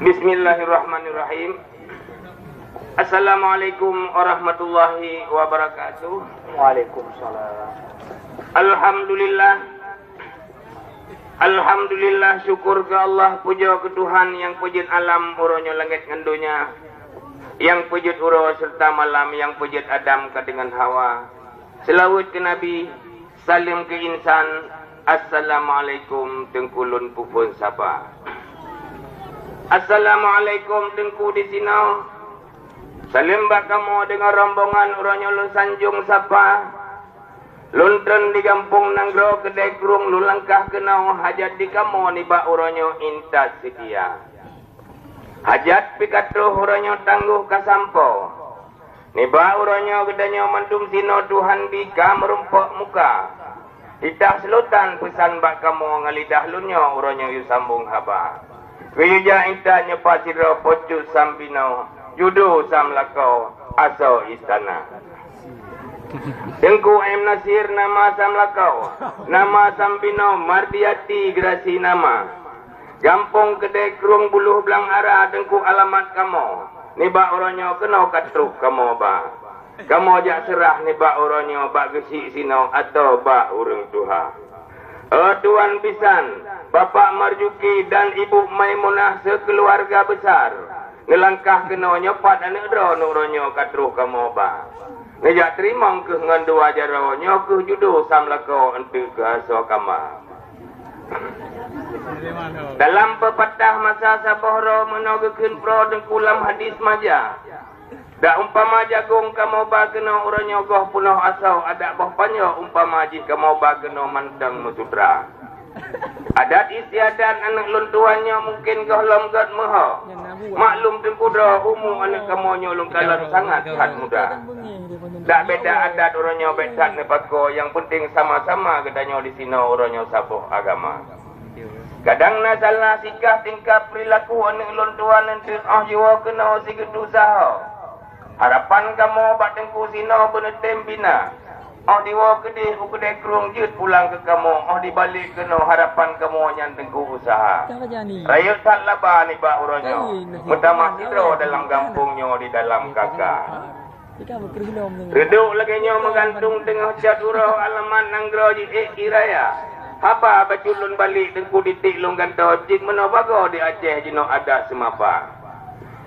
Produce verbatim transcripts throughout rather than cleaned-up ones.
Bismillahirrahmanirrahim. Assalamualaikum warahmatullahi wabarakatuh. Waalaikumsalam. Alhamdulillah. Alhamdulillah, syukur keu Allah, pujoe keu Tuhan nyang peujeuet alam uroe nyoe, langét ngon donya, nyang peujeuet uroe seureuta malam, nyang peujeuet Adam ka deungon Hawa. Seulaweuet keu Nabi, saleuem keu insan. Assalamualaikum, Teungku lôn peuphon sapa. Assalamualaikum, Teungku di sinoe. Saleuem bak kamoe deungon rombongan uroe nyoe lôn sanjong sapa. Lôn treun di gampông nanggroe keudè krueng, lôn langkah keunoe, hajat di kamoe nibak uroe nyoe intat seutia. Hajat pih ka troh uroe nyoe, tanggoh ka sampoe. Nibak uroe nyoe geutanyoe mandum sinoe Tuhan bi ka meurumpok muka. Titah seulotan peusan bak kamoe, ngon lidah lôn nyoe uroe nyoe yue sambong haba. Keu yue jak intat nyoe pat sidroe Po Cut Sambinoe, judo Sam Lakoe, asoe istana. Teungku M Nasir nama Sam Lakoe, nama Sambinoe Mardiati Grasi nama. Gampông keudè krueng Buloh Blang Ara, Teungku, alamat kamoe. Nibak uroe nyoe keunoe ka troh kamoe ba. Kamoe jak seurah nibak uroe nyoe bak geusyik sinoe atawa bak ureuëng tuha. Oh Tuan bisan, Bapak Marjuki dan Ibu Maimunah seukeuluwarga beusar, neulangkah keunoe nyoe pat aneuëk droeneuh uroe nyoe ka troh kamoe ba. Neujak teurimong kheueh ngon dua jaroe, nyoe kheueh judo Sam Lakoe eunteuk keu asoe kama. Dalam peupatah masa saboh droe meunoe geukheun proe Teungku lam hadis maja. Dak umpama jagong kamoe ba keunoe uroe nyoe goh peunoh asoe, adak boh panjoe umpama jih kamoe ba keunoe mantong meusutra. Adat istiadat aneuëk lôn tuan nyoe mungken gohlom gét meuho. Maklum Teungku droe, umu aneuëk kamoe nyoe lôn kalon sangat that muda. Dak beda adat uroe nyoe, beda that neupakoe, nyang peunteng sama-sama geutanyoe di sinoe uroe nyoe saboh agama. Kadang na salah sikap tingkah peurilaku aneuëk lôn tuan eunteuk óh jiwoe keunoe sigeuteusaho. Harapan kamoe bak Teungku sinoe beuneutem bina. Óh diwoe keudeh u keudè krueng jeuet pulang keu kamoe, óh dibalek keunoe harapan kamoe nyan Teungku useuha. Rayeuk that laba nibak uroe nyoe, meutamah sidroe dalam gampông nyoe di dalam kaka. Reudok lagée nyoe meugantung teungoh cot uroe alamat nanggroe jiék di raya. Haba bacut lôn balek Teungku titék lôn gantoe cit meunoe bagoe di Aceh jinoe adat seumapa.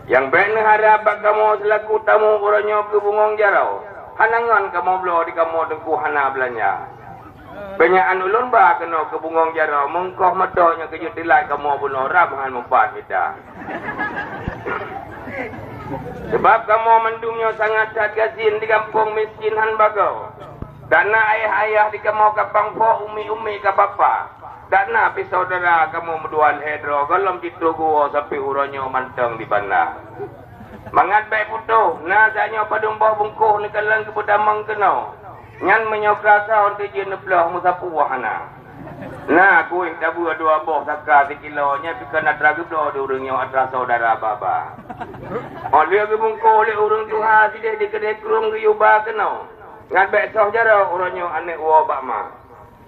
Nyang bék neuharab bak kamoe seulaku tamu uroe nyoe keu bungöng jaroe. Hana ngon kamoe bloe di kamoe Teungku hana beulanja. Beunyakan ulôn ba keunoe keu bungöng jaroe, mungkoh meudo nyang keujeuet teulat kamoe bunoe rab han mupat mita. Sabab kamoe mandum nyoe sangat that gasien di gampông, miskin han bagoe. Dak na ayah-ayah di kamoe ka pangphok, umi-umi ka papa. Dak na pih syedara kamoe meudua lhée droe gohlom jitrok geuwoe sampoe uroe nyoe mantong di banda. Mangat bék putôh, na tanyoe padum boh bungkôh neukalon geupeutamong keunoe. Nyan meunyoe ka soe teuh jeuet neuploh meusapeue hana. Na kueh tabeue dua boh saka sikilo, nyan pih kon atra geubloe di ureuëng nyoe, atra syedara baba. Óh lheueh geubungkôh lé ureuëng tuha sideh di keudè krueng geuyue ba keunoe. Ngat bék soh jaroe uroe nyoe aneuëk woe bak ma.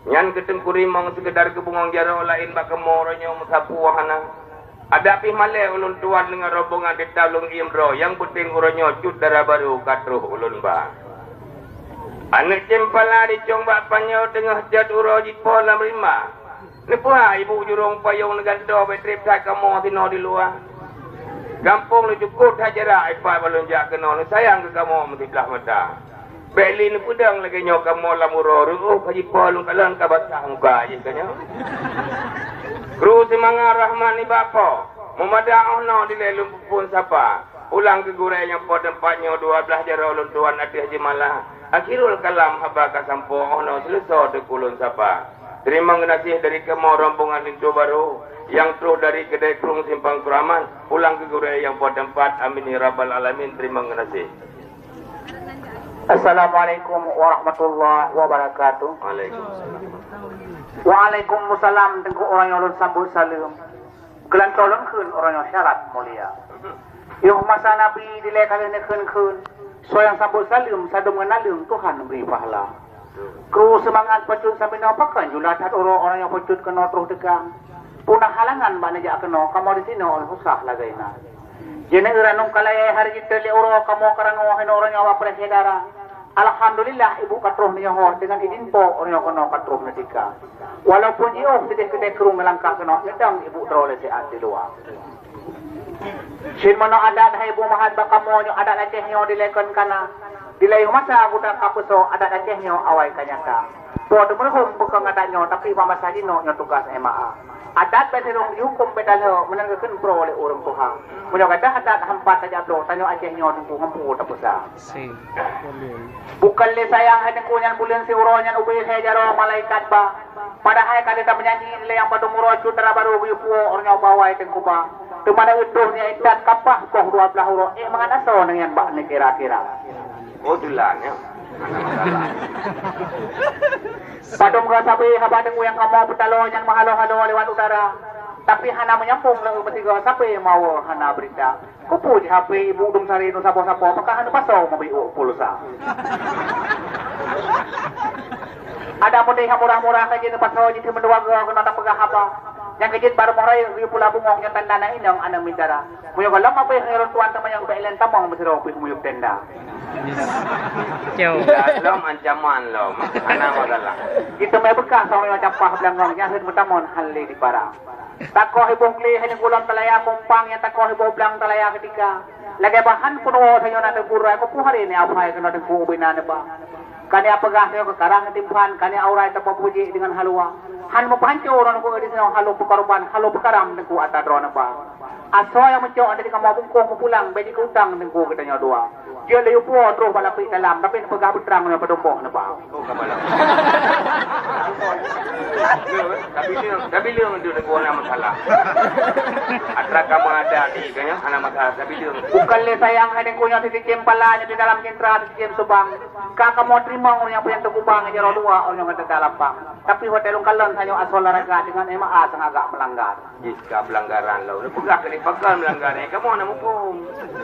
Nyan keu Teungku Rimong seukeudar keu bungöng jaroe, laén bak kamoe uroe nyoe meusapeue hana. Adak pih malée ulôn tuan deungon rombongan teutab lôn iem droe, nyang peunteng uroe nyoe cut dara barô ka troh ulôn ba. Aneuëk ceumpala jicong bak panjoe teungoh cot uroe jipo lam rimba. Neupeuha ibu jurông payông neugantoe bék treb that kamoe sinoe di luwa. Gampông lôn cukôp that jarak ipat ban lôn jak keunoe, neusayang keu kamoe meusiblah mata. Bék lé neupeudong lagée nyoe kamoe lam uroe reuôh ka jipo lôn kalon ka basah muka jih ka nyoe. Kru seumangat rahmat nibak Po, meumada óh noe dilée lôn peuphon sapa. Pulang keu gurée nyang po teumpat nyoe dua blaih jaroe lôn tuan ateueh jeumala. Akhirul kalam haba ka sampoe óh noe seuleusoe teungku lôn sapa. Teurimong geunaséh dari kamoe rombongan linto barô nyang troh dari keudée krueng Simpang Kuraman. Pulang keu gurée nyang po teumpat. Amin ya rabbal alamin. Teurimong geunaséh. Assalamualaikum warahmatullahi wabarakatuh. Waalaikumsalam. Waalaikumsalam, Teungku, uroe nyoe lôn sambot saleuem. Geulantoe lôn kheun uroe nyoe syarat mulia. Yoh masa Nabi dilée ka lheueh neukheun-kheun, soe nyang sambot saleuem sadum ngon naleueng Tuhan bri pahala. Kru seumangat Po Cut Sambinoe, pakon jula that uroe, uroe nyoe Po Cut keunoe troh teuka. Puna halangan bak neujak keunoe, kamoe disinoe susah lagée na. Jeuneuk ranong kalayai hari jiteuek lé uroe kamoe karangoe hinoe uroe nyoe bak preh syedara. Alhamdulillah, ibu ka troh neunyoe ho deungon idin po uroe nyoe keunoe ka troh neutika. Walaupun jiôh sideh keudeh krueng neulangkah keunoe, neudong ibu droe lé siat di luwa. Cit meunoe adat hai ibu mahat bak kamoe nyoe adat Aceh nyoe dilée kon kana. Dilée masa geuda ka peusoe adat Aceh nyoe awai ka nyata. Po teumeureuhom peukong adat nyoe, tapi bak masa jinoe nyoe tugas M A A. Adat bék sidong jihukôm bék talheueh meunan geukheun pro lé ureuëng tuha. Meunyoe gadah adat hampat tajak bloe, tanyoe Aceh nyoe teungku ngon peue tapeusa. Sing. Bukon lé sayang hai teungku nyan buleuen siuroe nyan ubé lhée jaroe malaikat ba. Padahai ka lheueh tameujanji lé nyang padum uroe cut dara barô geuyue puwoe uroe nyoe bawai teungku ba. Teuma na utoh nyan intat kapah koh dua blaih uroe, éh mangat asoe nyan bak neukira-kira. Oh, tulan, ya. Padum geusabe haba deungoe nyang kamoe peutaloe nyan meuhalo-halo lewat udara, tapi hana meunyambong lé meusigoe sabe mawoe hana beurita. Kupu ji H P ibu dum sari nu saboh-saboh, apakah hana pasong meubiôk pulsa? Ada model nyang murah-murah ka jeuet pasong jih meudoa geuh keunoe tapeugah haba. Nyang keujeuet baru moh rayeuk geuyue pula bungong nyang tanda na inong aneuk mintara. Meunyoe gohlom abéh ngon tuan teumanyong bèk lén tamong meusidroe pih muyueb tenda. Cok. Lom ancaman lom. Hana masalah. Itu mé beukah seurang nyang capah beulangong nyang heuet meutamong hán lé dipara. Takoh iboh glé hana gulom talaya kumpang nyang takoh iboh blang talaya keudika. Lagée bahan peunuwoe tanyoe na teugurai kupu hari ni apai keunoe teungku ubina neuba. Ka neupeugah nyoe keukarang timphan, ka neuaurai teupeupuji deungon haluwa. Han meupancô droeneuh keu disinoe halo peukorban, halo peukaram teungku ata droeneuh ba. Asoe nyang meucok dari kamoe bungkôh meupulang, bék jikeutang teungku geutanyoe dua. Jeuet lé yupo troh bak lapék dalam, tapi neupeugah beutrang nyoe padum boh neuba. Oh, ka malam. Tapi leueng, tapi leueng tu teungku hana masalah. Atra kamoe ada di kanya hana masalah, tapi leueng. Bukon lé sayang hai teungku nyoe sisicém pala nyoe di dalam cintra sisicém subang. Ka kamoe teurimong ureuëng nyang peue teukuba ngon jaroe dua, ureuëng nyang teuka lapang. Tapi watée lôn kalon tanyoe asoe olahraga deungon M A A sangat agak meulanggar. Jih ka peulanggaran lom. Neupeugah keu pakon meulanggar nyan, kamoe na muphom.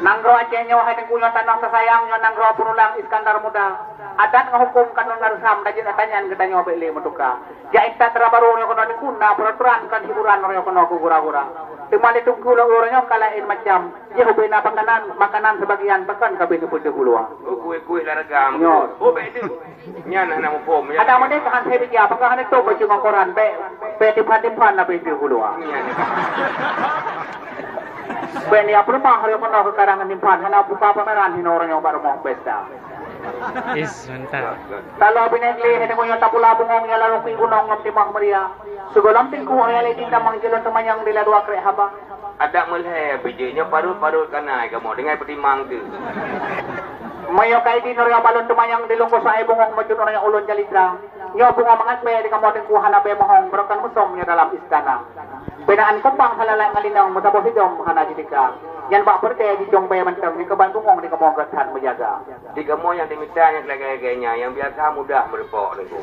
Nanggroe Aceh nyoe hai teungku nyoe tanoh teusayang nyoe nanggroe peunulang Iskandar Muda. Adat ngon huköm ka ngon reusam, tajeuet ata nyan geutanyoe bék lé meutuka. Jak intat dara barô nyoe keunoe teungku na peuraturan kon hiburan nyoe keunoe keu gura-gura. Teuma lé teungku lôn uroe nyoe ka laén macam. Jih ubé na pakanan, makanan sibagian pakon ka bri neupeuteuh guluwa. Oh, kueh-kueh olahraga. Nyoe. Oh, bék deuh. Nyan hana muphom, ya. Ada model ka han saya bijak, apakah hana tôp baju ngon koran, bék, bék timphan-timphan na bri teuh guluwa. Nyan. Bék ni apa rumah hari keunoe keukarang timphan, hana buka pameran hinoe ureuëng nyang bak rumoh pesta. Is, mantap. Taloe binéh glé hana nyoe tapula bungong nyang lalu pi gunong ngon timah meuria. Sigohlom teungku nyang lé tamong jilon teumanyong di ladua krek haba. Adak meulhée bijéh nyoe parot-parot kana kamoe deungon peutimang tu. Meunyoe ka idin ureuëng balon teumanyong di lungkôh saai bungong meucut ureuëng ulôn calitra. Nyoe bungong mangat bée di kamoe teungku hana bée mohong beurokon musom nyoe dalam istana. Binaan kumbang salalai ngon linong meusaboh sidom hana jitika. Nyan bak peureudée jijong bée mantong nyoe keuban bungong di kamoe gét that meujaga. Di kamoe nyang dimita nyang lagée-lagée nyan nyang biasa mudah meureupok teungku.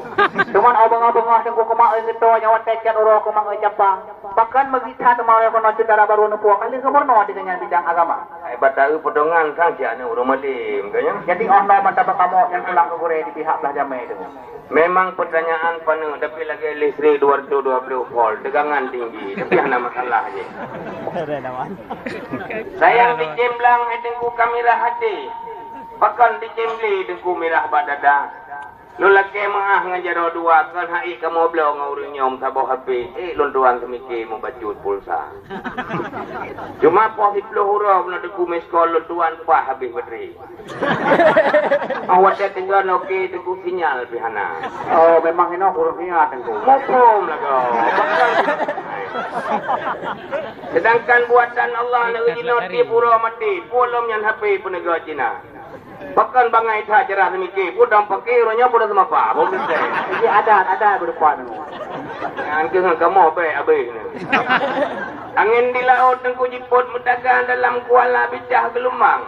Teuma au beungoh-beungoh teungku keumak oi geuto nyoe watée cat uroe keumak oi capa. Pakon meugita teuma lé keunoe syedara barô neupuwoe kali gubunur di keunyang bidang agama. Ai bak taeu peudongan sang si aneuk ureuëng malém, ka nyan. Jadi oh noe mata bak kamoe nyang pulang keu gurée di pihak blah jamé tu. Memang pertanyaan paneuk, tapi lagée listrik dua ratus dua puluh volt, tegangan tinggi, tapi hana masalah je. Sayang di Cemblang, hai teungku ka mirah até. Pakon di Cemble teungku mirah bak dada. Lôn lakée meuáh ngon jaroe dua, kon hai kamoe bloe ngon ureuëng nyoe saboh H P. Eh, lôn tuan seumiké mubacut pulsa. Cuma poh siplôh uroe bunoe teungku miss call lôn tuan pah habéh bateri. Oh, watée tinggai noke teungku sinyal pih hana. Oh, memang inoe ureuëng sia teungku. Muphom lagoe. Sedangkan buatan Allah neu jinoe tiep uroe maté, peue lom nyan H P peuneuga Cina. Pakon bangai that jarah seumiké, peue dong paké uroe nyoe peue seumapa, bom teuntée. Jadi adat, adat beurupa nyoe. Nyan keuh ngon kamoe bék abéh nyoe. Angén di laôt teungku jipôt meutaga dalam kuala bicah geulumbang.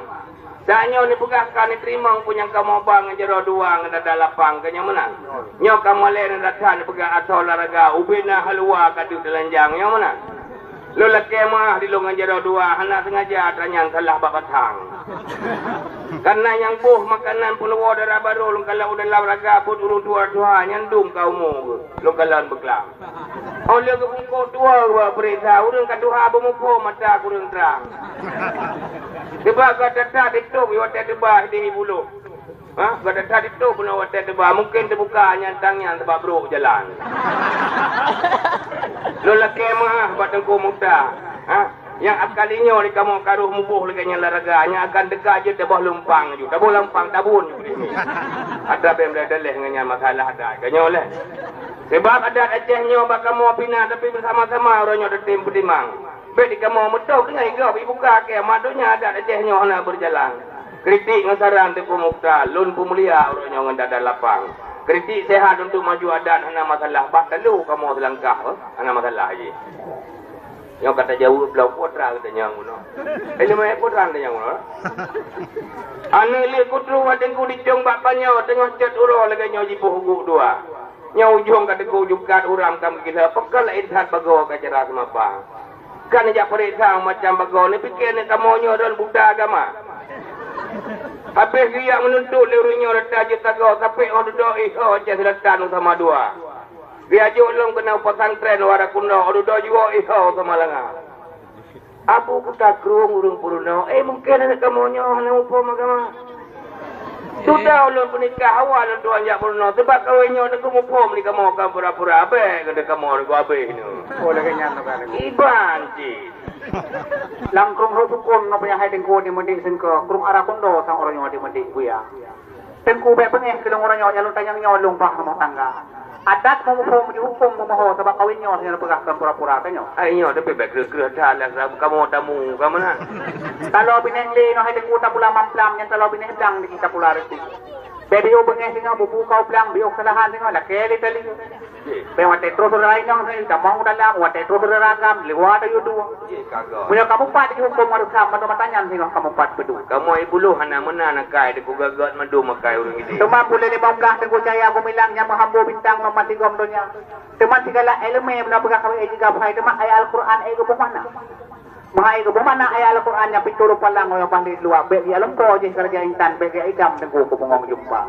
Tanyoe neupeugah ka neuteurimong peue nyang kamoe ba ngon jaroe dua ngon dada lapang, ka nyoe meunan. Nyoe kamoe lé ngon data neupeugah asoe olahraga ubé na haluwa ka deuek teulanjang, nyoe meunan. Lôn lakée meu'ah di lôn ngon jaroe dua, hana seungaja atra nyan salah bak batang. Kareuna nyang boh makanan peuluwoe dara barô lôn kalon u dalam raga buet ureuëng tuha-tuha nyan dum ka umu geuh lôn kalon beuklam. Óh lheueh geupeuko tuha bak peuriksa, ureuëng ka tuha beumuphom mata kureueng trang. Sebab gata that ditôb watée teuba di buluh. Ha? Gata that ditôb bunoe watée teuba, mungken teubuka nyang tang nyan sabab brok jalan. Lôn lakée meu'ah bak Teungku Mukhtar. Ha? Nyang akan inyoe di kamoe karoh muboh lagée nyan lam raga, nyang akan teuka jeuet taboh lumpang ju, taboh lumpang tabun ju. Atra bée meudaleh ngon nyan masalah adat. Ka nyoe lé. Sebab adat Aceh nyoe bak kamoe pih na, tapi beusama-sama uroe nyoe tatem peutimang. Bék di kamoe meutob deungon igob ibuka kée mat donya adat Aceh nyoe hana beujalan. Kritik ngon saran Teungku Mukhtar, lôn peumulia uroe nyoe ngon dada lapang. Kritik sehat untuk maju adat hana masalah, bah talo kamoe seulangkah, eh, hana masalah jih. Nyoe ka tajaweueb lom putra geutanyoe bunoe. Eh, leumah putra geutanyoe bunoe. Aneuk lé kutru watée ku dicong bak panyoe teungoh cot uroe lagée nyoe jiboh guk dua. Nyoe ujong ka teungku jukat uram ka meugila, peukala intat bagoe ka cara seumapa. Kan jak peuriksa macam bagoe, neupiké aneuk kamoe nyoe rhon buta agama. Habéh geujak meununtut lé ureuëng nyoe rata jeuet sagoe, sapé óh dudoe iho Aceh Selatan sama dua. Geujak jok lom keunan pesantren Wara Kundo, óh dudoe jiwoe iho sama langa. Abu kuta krueng ureuëng peurunoe, eh, mungken aneuk kamoe nyoe hana muphom agama. Sudah ulôn peunikah awai lôn tuan jak peurunoe, sebab kawén nyoe teungku muphom di kamoe ka pura-pura abéh keuneuk kamoe rigoe abéh nyoe. Oh, lagée nyan ka. Iban cit. Lam krueng Rot Sukon nyoe payah hai teungku di Meudek Sengke, krueng Ara Kundo sang uroe nyoe di Meudek Buya. Teungku bék beungéh keu lôn uroe nyoe, nyang lôn tanyong nyoe lôn bah rumoh tangga. Adat meumuphom jihuköm meumoho sabab kawén nyoe nyang peugah kon pura-pura tanyoe. Ai nyoe tapi bék kreueh-kreueh that lah, kamoe tamu ka meunan. Taloe binéh lé nyoe hai teungku tapula mamplam, nyang taloe binéh blang di tapula reuti. Bék biôh beungéh singoh bubu kau blang, biôh keusalahan singoh lakée lé tali. Bék watée troh syedara inong sini tamong dalam, watée troh syedara agam, liwa tayue dua. Meunyoe kamoe pat jihuköm hareusa, meunoe mata nyan singoh kamoe pat peuduek. Kamoe ibuluh hana meunan akai, dikugagak mandum akai ureuëng idéh. Teuma buleuen limong blaih teungku cahya geumilang nyang meuhambo bintang ngon masigom donya. Teuma sigala iéleumé meunan peugah kawé jigab hai, teuma ayat Al-Qur'an ai geuboh mana? Meuhai geuboh mana ayat Al-Qur'an nyang pintoe lumpah lam ngon lumpah di luwa, bék jialeueng po jih keurajeuen intan, bék jiidam teungku keu bungong jumpa.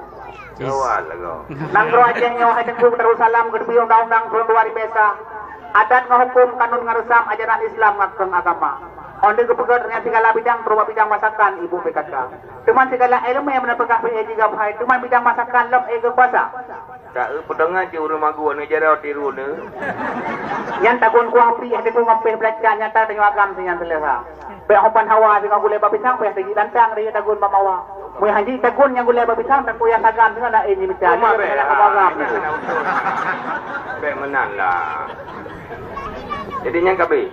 Gawat lagoe. Nanggroe Aceh nyoe hai teungku Darussalam geuteupeue undang-undang thôn dua ribu sa. Adat ngon huköm, kanun ngon reusam, ajaran Islam ngon keueng agama. Óh lheueh geupeugét nyan sigala bidang, terutama bidang masakan, ibu P K K. Teuma sigala iéleumé meunan peugah pih jigab hai, teuma bidang masakan lom ai geukuasa. Tak eu peudongan cit ureuëng magun neu jaroe tiru neu. Nyan tagun kuah pih hai teungku ngon péh beulacan nyata tanyoe agam sinyan seuleuha. Bék hoban hawa singoh gulée bak pisang, bék teujik lantang raya tagun bak mawa. Mui hanji tagun nyang gulée bak pisang, takuyah sagan singoh na, eh, nyi mita. Uma bék. Bék hana kamoe agam. Bék meunan lah. Jadi nyang ka abéh.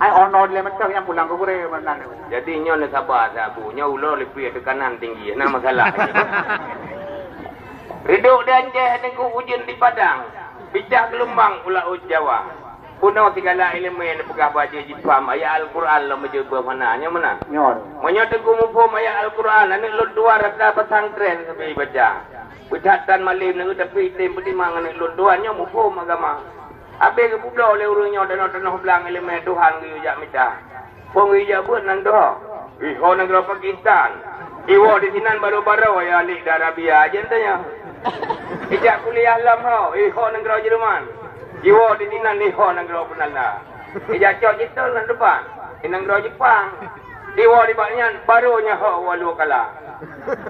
Ai ono lé mantong nyang pulang keu gurée meunan. Jadi nyoe neusaba sabu, nyoe ulo leupie teukanan tinggi, hana masalah. Reudok di Aceh teungku ujeuen di Padang, picah geulumbang u laôt Jawa. Bunoe sigala iéleumé neupeugah bak jeuet jipaham ayat Al-Qur'an lom beujeuet beuh mana, nyoe meunan. Nyoe. Meunyoe teungku muphom ayat Al-Qur'an, aneuk lôn tuan rata pesantren sabe baca. Beucat tan malém neu tapi tem peutimang aneuk lôn tuan nyoe muphom agama. Abéh geupubloe lé ureuëng nyoe tanoh-tanoh blang iéleumé Tuhan geuyue jak mita. Phon geuyue jak beuet nan doh. Iho nanggroe Pakistan. Iwoe di sinan baroe-baroe ya lik di Arabia aja tanyoe. Ijak kuliah lom ho, iho nanggroe Jerman. Iwoe di sinan iho nanggroe Beulanda. Ijak cok jitol nan depan, di nanggroe Jepang. Iwoe di bak nyan baroe nyoe ho walu kala.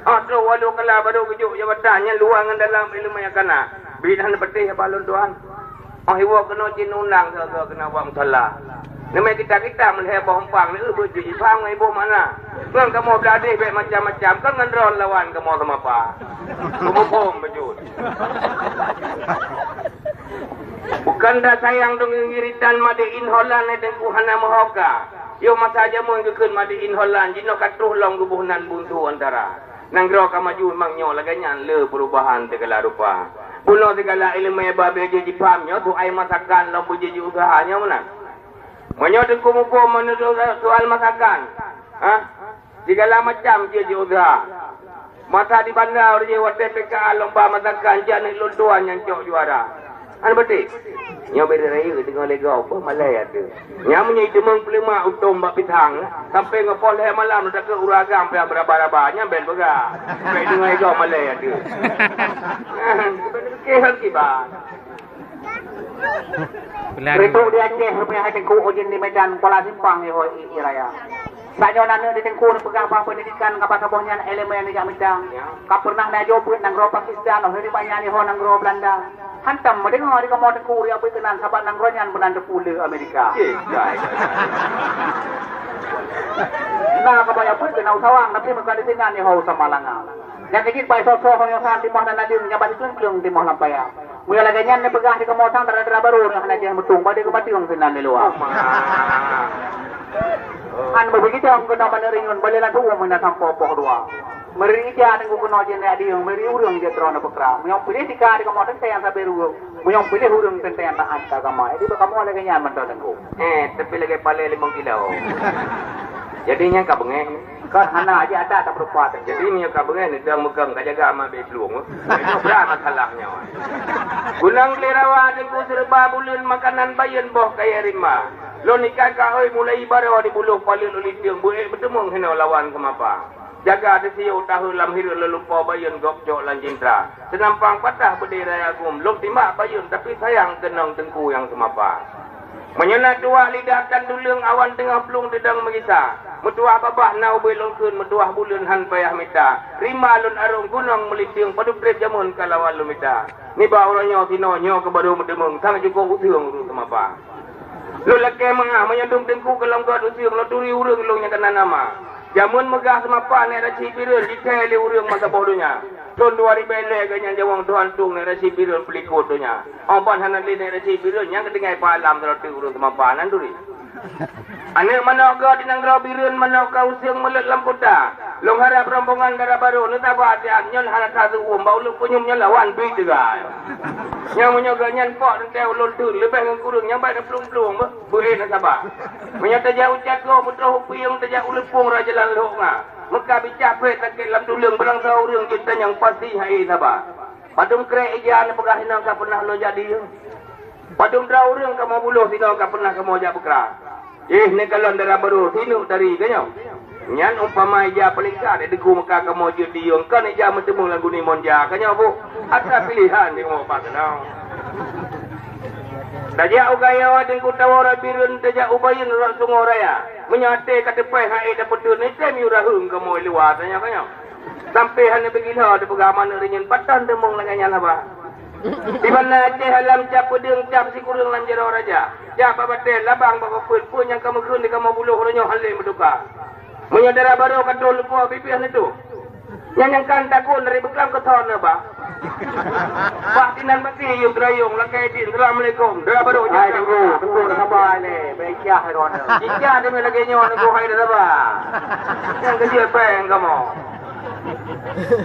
Ah, troh walu kala baroe geujok jabatan nyan luwa ngon dalam iéleumé kana. Bit hana peuteh haba lôn tuan. Oh iwoe keunoe cit undang soe-soe keunoe bak musala. Neumé kita-kita meulhée boh umpang ni, eh, beuet jih jipaham ngon iboh makna. Ngon kamoe blah deh bék macam-macam, kan ngon droe lawan kamoe seumapa. Peumuphom beujeuet. Bukan dak sayang dong giritan made in Holland hai teungku hana meuhoka. Yoh masa jameun geukheun made in Holland, jinoe ka troh lom geuboh nan buntu antara. Nanggroe ka maju memang nyoe lagée nyan le peurubahan sigala rupa. Bunoe sigala iéleumé babé jih jipaham nyoe tuai masakan lom beujeuet jiuseuha nyoe meunan. Meunyoe teungku muphom meunurot soal masakan, ha? Sigala macam jeuet jiuseuha. Masa di banda ureuëng watée P K A lomba masakan jak aneuk lôn tuan nyang cok juara. Hana beutôi. Nyoe beda rayeuk deungon lego, beuh malèe ateueh. Nyan meunyoe jiteumeung peuleumak utông bak pisang, sampai ngon poh lhèe malam takheun ureueng agam payah meuraba-raba, nyan ben peugah. Bèk deungon lego malèe ateueh. Keh kiban. Reutôk di Aceh, rupanya hai Teungku, ujeuen di Medan, Kuala Simpang, yoh, i, i raya. Saat nyoe aneuk di Teungku neupeugah bah pendidikan ka pasoe boh nyan elemen nijak mita. Ka pernah na jok beuet nanggroe Pakistan, oh nibak nyan yoh nanggroe Belanda. Hantom meudeungoe di kamoe Teungku riak beuet keunan sabab nanggroe nyan meunan teupeu le Amerika. Cik, jai. Na kamoe jak beuet keunan u Sawang, tapi meuka di sinan yoh u Samalanga. Nyang keujeuet bai soe-soe nyoe san timoh nan adeueng, nyang bak sikleueng-kleueng timoh lam paya. Meunyoe lagèe nyan neupeugah di kamoe sang dara-dara barô nyang hana jih meutung, padum keumateueng sinan di luwa. Han beubeugitu keunoe maneuk rinyeun, balé lam tu'ueng meunan sampoe poh dua. Meuri ija teungku keunoe jeuet nyan adeueng, meuri ureueng jeuet droeneuh peukra. Meunyoe piléh tika di kamoe teuntèe nyang sabe ruweueng, meunyoe piléh ureueng teuntèe nyang taát keu agama. Jadi bak kamoe lagèe nyan mantong teungku. Eh, tapi lagèe palèe limong kilo. Jadi nyan ka beungèh. Kan hana aja ada tak berupa tu. Jadi meunyoe ka beungèh neudong meukang ka jaga ma bèk plueng. Itu berat masalahnya. Gunong Kelirawa Teungku Seureuba buleuen makanan bayeuen boh kayèe rimba. Lôn ikan kaoi mulai baroe di buloh paleuet lôn litieng beuék beuteumeung hinoe lawan seumapa. Jaga teusiôh taheun lam hireuen lôn lupo bayeuen gob cok lam cintra. Seunampang patah beudé raya gum lôn timbak bayeuen tapi sayang keunong teungku nyang seumapa. Meunyoe na tuwah lidah tan tuleueng awan teungoh plueng teudong meugisa. Meutuwah babah na ubé lôn kheun meutuwah buleuen han payah mita. Rimba lôn arông gunong meulitieng padub trép jameun ka lawan lôn mita. Nibak uroe nyoe sinoe nyoe keuh barô meuteumeung sang jukôk useueng ureueng seumapa. Lôn lakèe meu'ah meunyoe dum teungku keulom gèt useueng lôn turi ureueng lôn nyang kana nama. Jameun meugah seumapa Nèk Rasyid Bireuen jithèe lé ureueng masa boh donya. Thôn dua ribèe lhèe geuh nyan jaweueng Tuhan Tueng Nèk Rasyid Bireuen peulikot donya. Oh ban hana lé Nèk Rasyid Bireuen nyang geutinggai pah lam sidroe teuk ureueng seumapa nan turi. Aneuk manok gèt di nanggroe Bireuen manok ka useueng meuleuet lam kuta. Lôn harab rombongan dara barô neusaba siat nyoe hana that seuuem bak ulôn peunyum nyoe lawan bit teuga. Nyoe meunyoe geuh nyan pok teuntèe ulôn teun leubeh ngon kureueng nyang bèk neuplueng-plueng beuh. Beuhe na saba. Meunyoe tajak u Cako, beutroh u Pieng, tajak u Leupông, rot jalan Lhok Nga. Meuka bicah phet sakét lam tuleueng, beulang saboh ureueng jeuet tanyong pasti hai saba. Padum krek ija neupeugah inong ka peunah lôn jak diyeueng. Padum droe ureueng kamoe buloh sinoe ka peunah kamoe jak peukra. Jih neukalon dara barô sineuk tari geuh nyoe. Nyan umpama ija peulingka di Teungku Meuka kamoe jeuet diyueng kon ija meuteumeung lam guni monja ka nyoe boh. Atra pilehan di umu pat keunoe. Tajak u Gayo Teungku Tawora Bireuen, tajak u Bayeuen rot Sungoe Raya. Meunyoe até ka teupèh hai tapeuteun, item yue raheueng kamoe luwa tanyoe ka nyoe. Sampai hana beugila teupeugah manök rinyeun patah teumeung lagèe nyan haba. Di banda Aceh alam cap peudeueng cap sikureueng lam jaroe raja. Cap bak batèe labang bak peuet, peue nyang ka meukheun di kamoe buloh uroe nyoe han lé meutuka. Meunyoe dara barô ka troh lupo bibih neutuh. Nyan nyang kan takon dari beuklam keuthon neuba. Bak sinan bak sie yue geurayong lakèe jih, "Assalamualaikum." Dara barô hai, jih. Teungku, teungku, sabar lé. Bèk ijah droeneuh. Ijah deungon lagèe nyoe teungku hai, sabar. Nyang keujeuet pèng kamoe.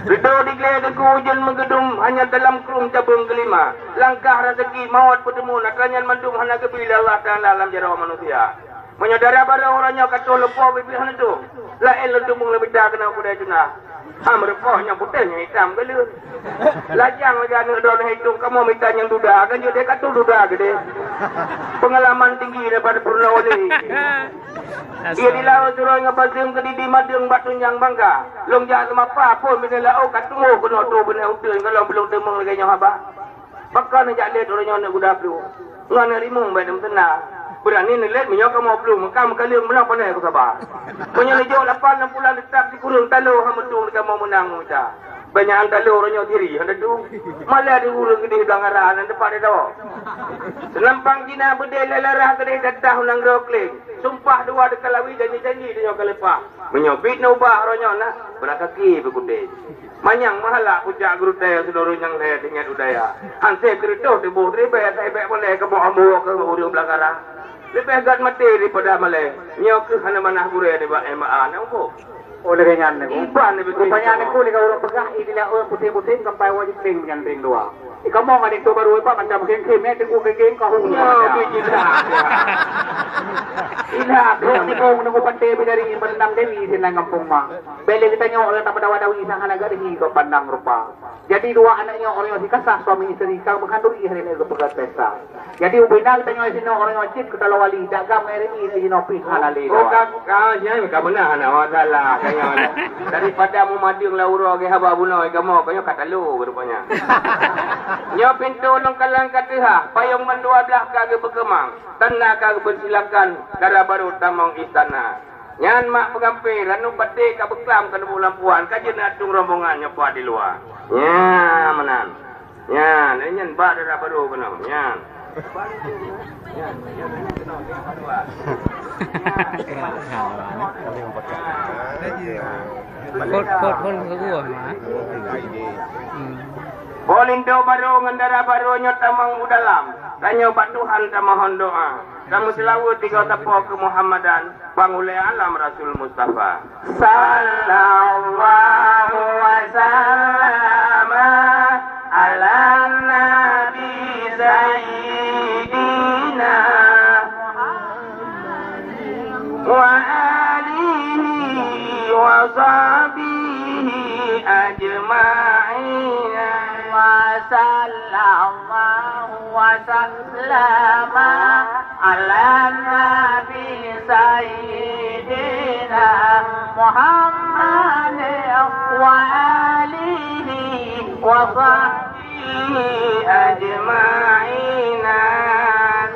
Ridho di glé teungku ujeuen meugeudum hanya dalam krueng cabeueng keulima. Langkah raseuki mawöt peuteumeun atra nyan mandum hana geubri lé Allah Taala lam jaroe manusia. Meunyoe dara barô uroe nyoe ka troh lupo bibih neutuh, laén lôn teumeung lé mita keunoe kudai tuna. Ha meureupoh nyang putéh nyang itam galeuet. Lajang lagèe aneuk droeneuh itong kamoe mita nyang duda, kan jeuet deh ka troh duda geudeh. Peungalaman tinggi daripada peurunoe ulèe. Iya di laôt suroi ngon paseum keudidi madeueng bak tunjang bangka. Lôn jak seumapa phôn binéh laôt ka tuwoe keunoe troh binéh uteuen ka lôn beulông teumeung lagèe nyoe haba. Pakon neujak lét uroe nyoe aneuk guda plueng? Ngon aneuk rimueng bèk neumeuteuna. Beurani neulét meunyoe kamoe plueng, meuka meukaleueng meunan pané kusaba. Meunyoe neujok lapan lam pulan teutap sikureueng talo han meutueng di kamoe meunang meuta. Banyak talo uroe nyoe siri han tatueng. Malèe di ureueng geudeh blang arah nan teumpat didawö. Seunampang Cina beudé lé larah geudeh datah u nanggroe Kling. Sumpah dua teuka lawi janji-janji tanyoe ka leupah. Meunyoe bit na ubah uroe nyoe na, beurakaki beukuté. Manyang meuhala kujak geurutée sidroe nyang lhée teuingat u daya. Hanse keureutôh tuboh ribée saibée bolée keuboh ambo keu ureuëng beulangkara. Leubeh gét maté daripada malée. Nyoe kheueh hana manah gurée nibak M A na umpuk. Oleh nyan, iban lebih rupanya, aku lé ureueng peugah, inilah ureueng pusing-pusing sampai wajib ling nyan ring dua. Ih, kamoe ngon linto barô iban macam khém-khém, eh, teungku keukeung ka hu. Ya, biji dah. Ina, bro, ni kau nunggu pantai bidari, berendam dewi sinan gampông ma. Bèk lé geutanyoe ureueng tameudawa-dawi, sang hana geudeungi keu pandang rupa. Jadi, dua aneuk nyoe, ureueng nyoe sikasah suami isteri, ka meuhan duri hari nyoe geupeugah pesta. Jadi, ubena geutanyoe sinoe ureueng nyoe cit keu taloe wali, dak gam ngon R M I jinoe pih hana lé. Oh, ka, ka, nyan ka beuna hana masalah ka nyoe. Daripada meumadeueng lam uroe geuh haba bunoe kamoe, ka nyoe ka talo rupanya. Nyoe pintoe lôn kalon ka teuhah, payong ban dua blaih ka geupeukeumang, tanda ka geupeusilakan, dara barô tamong istana. Nyan mak peugampé, ranup baté ka beuklam keuneuk lam puan, ka jeuet neuatong rombongan nyoe pat di luwa. Nya meunan. Nyan, nyan bak dara barô keunoe. Nyan. Kot, kot, kot, kot, kot, ma. Hmm. Boh linto barô ngon dara barô nyoe tamong u dalam. Tanyoe bak Tuhan tamohon doa. Tameuseulaweuet tiga sapo keu Muhammadan, Pangulèe Alam Rasul Mustafa. Sallallahu wa sallama ala nabi sayyidina wa alihi wa sahbihi ajma'in. Wa sallallahu wa sallama ala nabi sayyidina Muhammad wa alihi wa sahbihi ajma'in.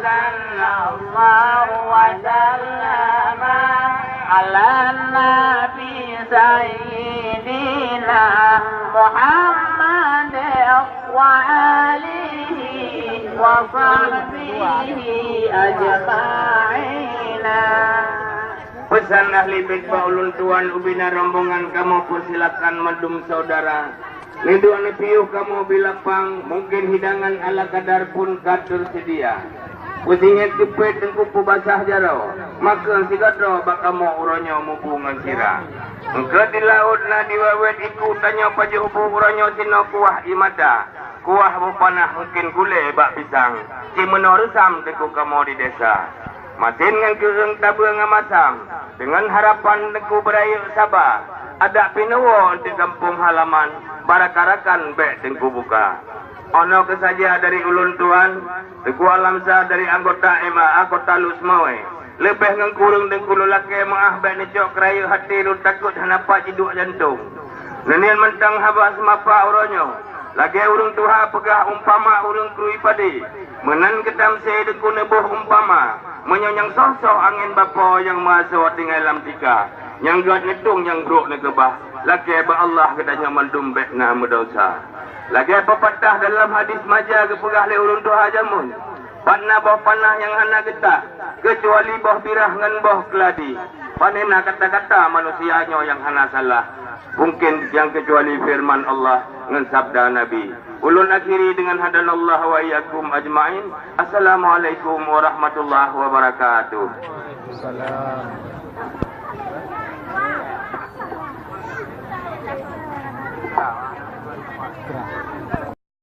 Sallallahu wa sallama ala nabi sayyidina Muhammad wa alihi wa sahbihi ajma'in. Peusan ahli bait bak ulôn tuan ubena rombongan kamoe peusilakan mandum saudara. Neuduek neupiôh kamoe bilapang, mungken hidangan ala kadar pun ka teuseudia. Peusinget keupet teungku peubasah jaroe, makheun sigoe droe bak kamoe uroe nyoe mubu ngon sira. Eungkôt di laôt na di wawét iku tanyoe pajoh bu uroe nyoe sinoe kuah ie mata. Kuah boh panah mungken gulée bak pisang, cit meunoe reusam teungku kamoe di desa. Masin ngon keureung tabeueng ngon masam, deungon harapan teungku beurayeuk saba, adak pih neuwoe eunteuk gampông halaman, baraka rakan bék teungku buka. Ono keusaja dari ulôn tuan, Teungku Alamsa dari anggota M A A Kota Lhokseumawe. Leubeh ngon kureueng teungku lôn lakée meuáh bék neucok keurayeuk até lôn takot hana pat jiduek jantong. Neuniet mantong haba seumapa uroe nyoe, lagée ureuëng tuha peugah umpama ureuëng krui padé. Meunan geutamsé teungku neuboh umpama, meunyoe nyang soh-soh angén bapoe nyang meuasoe tinggai lam tika, nyang gét neutông nyang brok neukeubah, lakée bak Allah geutanyoe mandum bék na meudesya. Lagée peupatah dalam hadis maja geupeugah lé ureuëng tuha jameun, Pat na boh panah nyang hana geutak, keucuali boh birah ngon boh keuladi. Pane na kata-kata manusia nyoe nyang hana salah, mungken nyang keucuali feureuman Allah ngon sabda Nabi. Ulôn akhiri deungon hadanallahu wa iyyakum ajmain. Assalamualaikum warahmatullahi wabarakatuh.